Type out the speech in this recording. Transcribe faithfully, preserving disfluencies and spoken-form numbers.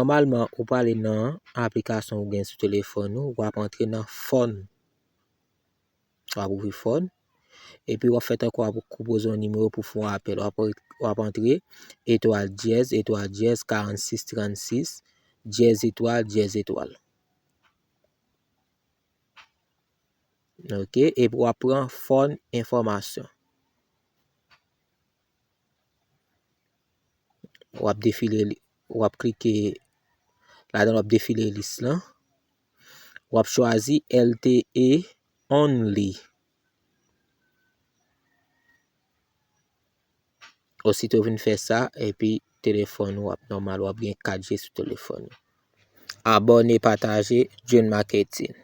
Nòmalman, ou prale nan aplikasyon ou gen sou telefòn ou, w ap antre nan fòn. W ap ouvri fòn. Epi w ap fè tankou w ap konpoze yon nimewo pou fè yon apèl. W ap, w ap antre etwal dyèz, etwal dyèz, karannsis, trannsis, dyèz etwal, dyèz etwal. Ok, epi w ap pran fòn enfòmasyon. W ap defile, w ap klike ladan, w ap defile lis lan. W ap chwazi L T E only. Osito w fin fè sa, epi telefòn ou ap nòmal, w ap gen kat G sou telefòn ou. Abòne, pataje, Dream Marketing.